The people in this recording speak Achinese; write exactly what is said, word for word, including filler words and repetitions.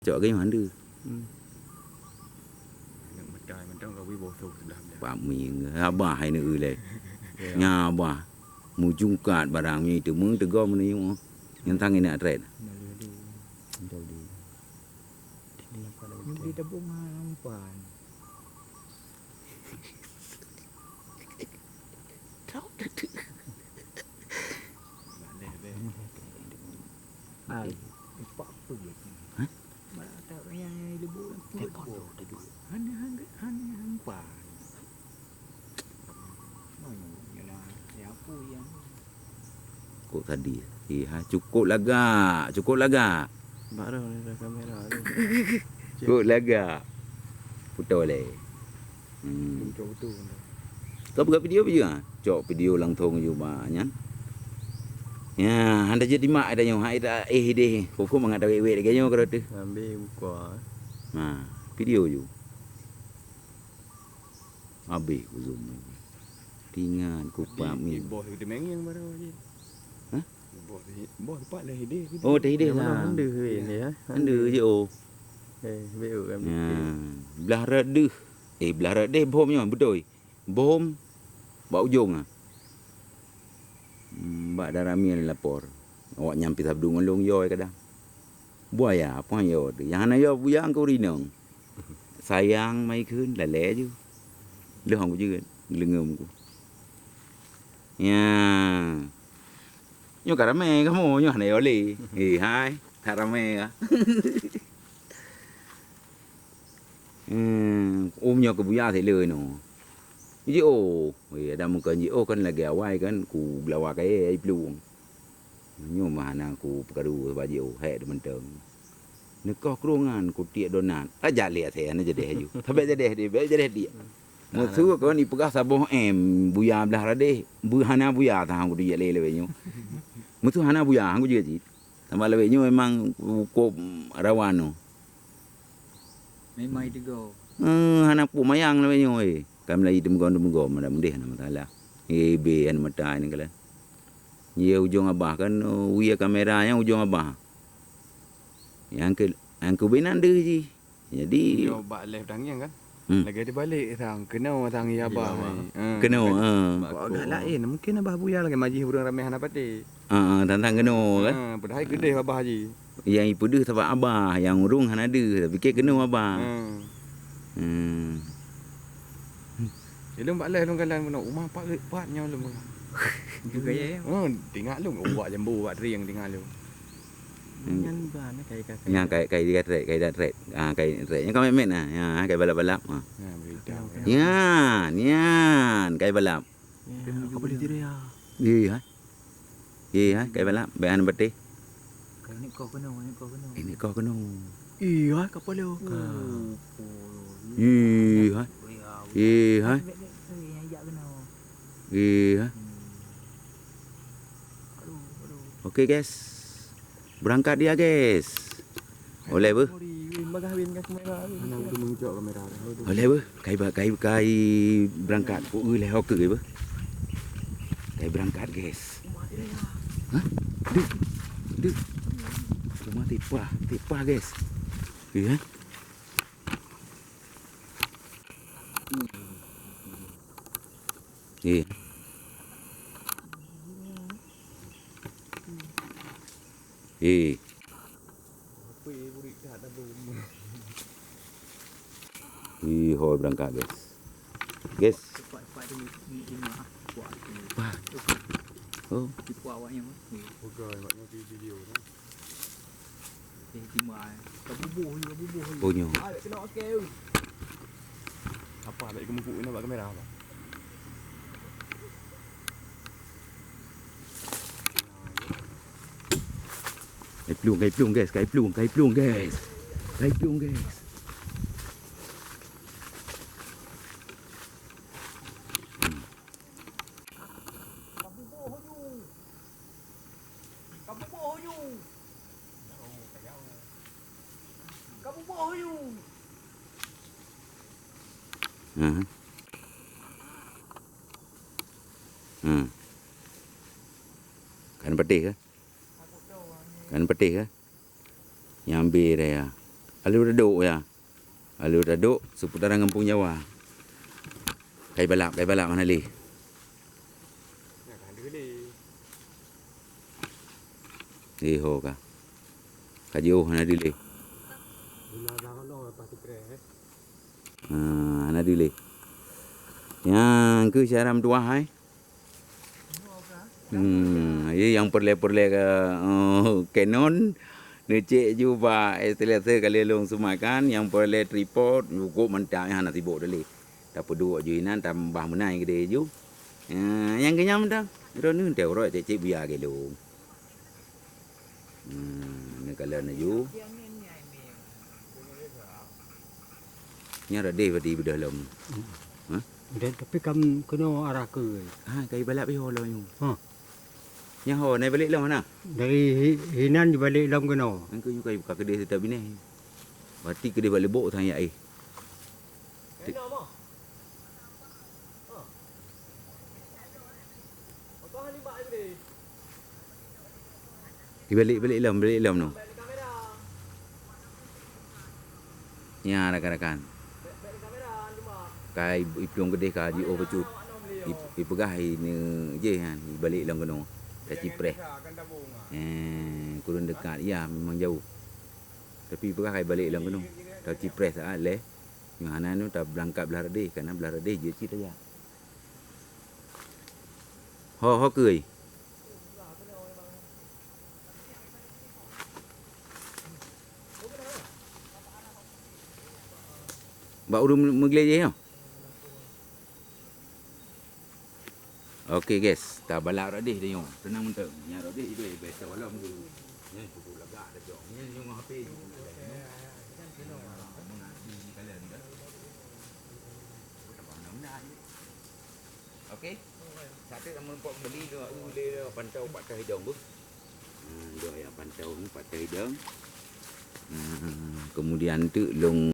Cok geuh nyoe hande. Hmm. Aneuk meutai mantong ka wiboh tho siblah-blah. Pak Ming, abah hai neu lé. Ya. Nya abah. Mujungkat barang nyoe teumeuteugom nyoe. Nyang tangai nak trek. Nyang di tabong hampan. Tahu dah tu. Ah, empat puluh. Hah? Mana tak yang, yang lebu, yang lebu. Lebu, lebu. Hana, hana, hana hampan. Mana, yalah, ya apa yang Kok tadi? Eh, ha, cukup lagak, cukup lagak. Bak dah, dah kamera tu. Cukup lagak. Putol lé. Hmm. Betul, betul. Kau buka video apa juga? Cok video langsung juga nyan. Ya, anda jadi mak ada nyoh, hai dah, eh, deh. Kok mangat dah wet-wet lagi nyoh kalau tu. Ambil buka. Ha, video ju. Habis ku zoom. Tingat ku Di, pahami. Di bawah kita main yang baru je. Hah? Bawah, bawah tempat dah hideh kita. Oh, dah hideh lah. Mana hande weh ni, ya? Hande je, oh. Eh, B O kan. Ya. Belah rot deuh. Eh, belah rot deh bom nyoh, beutôi. Bom bak ujong ah. Hmm, bak Daramil lapor. Awak nyang pisah beudong ngon long yoi kadang. Buaya, apa yo tu? Yang hana yo buya engkau rinong. Sayang mai kheun lalé ju. Leuh aku jeuet, leungem ku. Ya. Nyoe ka ramé kamoe, nyoe hana yo lé. Eh, hai, ka ramé ka. Hmm, um nyoe keu buya sileu nyoe. Ji oh, eh, ada mungken ji oh kan lagèe awai kan ku beulawa kayèe ai plueng. Nyoe mah hana ku peukaru bak ji oh, hék mantong. Neukoh krueng nyan ku tiek donat. Tajak lé asèe hana jadeh aju. Sabé jadeh di, bèk jadeh di. Musu kon ipeugah saboh em buya blah radeh, bu hana buya tahan ku dijak lé lé nyoe. Musu hana buya, hang ku juga cit. Tambah lawét nyoe memang cukup rawan nyoe. Memang iteugô. Eh, hana peumayang lawét nyoe, eh. Ka meulayi teumeugon-teumeugon, mudah-mudahan hana masalah. Eh, bé hana meutai ni kala. Ye ujong abah kan, oh, wie kamera nyang ujong abah. Nyang ke, nyang keubinan deuh jih. Jadi nyoe bak live tangieng kan? Hmm. Lagèe teubalek sang, keunoe sang ya abah ni. Ha, keunoe, kan? Ha. Kok agak laén, mungkin abah buya lagèe majih ureueng ramé hana patéh. Ha, ha, tantang keunoe kan? Ha, padahai keudeh abah ji. Nyang ipeudeuh sabab abah, nyang ureueng hana deuh, tapi keunoe abah. Ha. Hmm. Ilôn bak live lôn kalon keunoe, uma pat, pat nyoe lôn. Juga ya, ya. Oh, tingak lôn, uwak jambu, uwak tering tingak lôn. Hmm. Nyan ban, kai, kai, kai. Nyan kai, kai dia trek, kai dia trek. Ah, kai trek. Nyan kai met-met nah. Ya, kai balap-balap. Ha. Nyan, nyan, kai balap. Ya, apa dia tu ya? Ye, ha? Ye, ha? Kai balap. Baik, han beuteh. Kai ni kau kena, ni kau kena. Ini kau kena. Iya, kapal dia. Ka. Oh, oh, Ye, ha? Ya, Ye, ha? Baik, baik, baik. Yang ajak kena. Ye, ha? Hmm. Aduh, aduh. Oke, guys. Berangkat dia, guys. Oleh beuh. Oleh beuh. Kai ba-, kai, kai berangkat. Ku eu leh oke beuh. Kai berangkat, guys. Hah? Deuh. Deuh. Cuma tipah, tipah, guys. Oke, ya. Eh. Eh. Ih, hoi berangkat, guys. Guys. Wah. Oh. Pegai awaknyan di video tu. Eh, timai. Ka buboh lagi, ka buboh lagi. Oh, nyoe. Ah, nak kena pakai tu. Apa, nak ikut muka, nak buat kamera apa? Kai plueng, kai plueng, guys, kai plueng, kai plueng, guys. Kai plueng, guys. Hmm. Ka buboh yu. Ka buboh yu. Ha. Ha. Kan peuteh ke? Kan peuteh ke? Nyang bé raya. Alur Tadok ya. Alur Tadok seputaran Gampông Jawa. Kai balap, kai balap hana lé. Eh, ho ka. Ka jiôh hana dilé. Ha, hana dilé. Nyang keuh syara meutuah hai. Hmm, ye nyang peureulèe-peureulèe ke, oh, Canon, neucek ju bak S L S ka lheueh lôn seumakan, nyang peureulèe tripod, cukup mantap, hana sibok dalé. Tapeuduek ju inan, tambah meunai keudeh ju. Eh, nyang keunyan dah, droeneuh teuh uroe cek-cek buya gelo. Hmm, neukalon laju. Nyan radeh badi beudôh lom. Hmm. Hah? Dan tapi kam keunoe arah keu. Ha, kai balap iho lom nyoe. Ha. Nyan ho, nai balek lom hana? Dari hi-, hinan jibalek lom keunoe. Engkau nyoe kai buka keudeh tetap bineh. Berarti keudeh bak lebok sang yak eh. Ibalik, balik lom, balik lom noh. Nya rakan-rakan. Kai iplueng keudeh ka jiôh bacut. Ip-, ipeugah ineuk jih nyan, ibalik lom keunoe. Tacipreh. Eh, kureueng dekat, ya memang jauh. Tapi ipeugah kai balik lom keunoe. Tacipreh saat leh. Nyoe hana nyoe tabeulangkat blah radeh, kana blah radeh jeuet cit tajak. Ho, ho keue. Bak ureueng meugleh jih nyoe. Oke guys, tabalak radeh tanyoe. Teunang mantong. Nyan radeh ibe biasa malam tu. Nyan cukup lagak dah jok. Nyan nyong H P. Oke. Satu nama pok beli tu, aku boleh pantau pakai hidung tu. Hmm, dia yang pantau ni pakai hidung. Hmm, kemudian tu long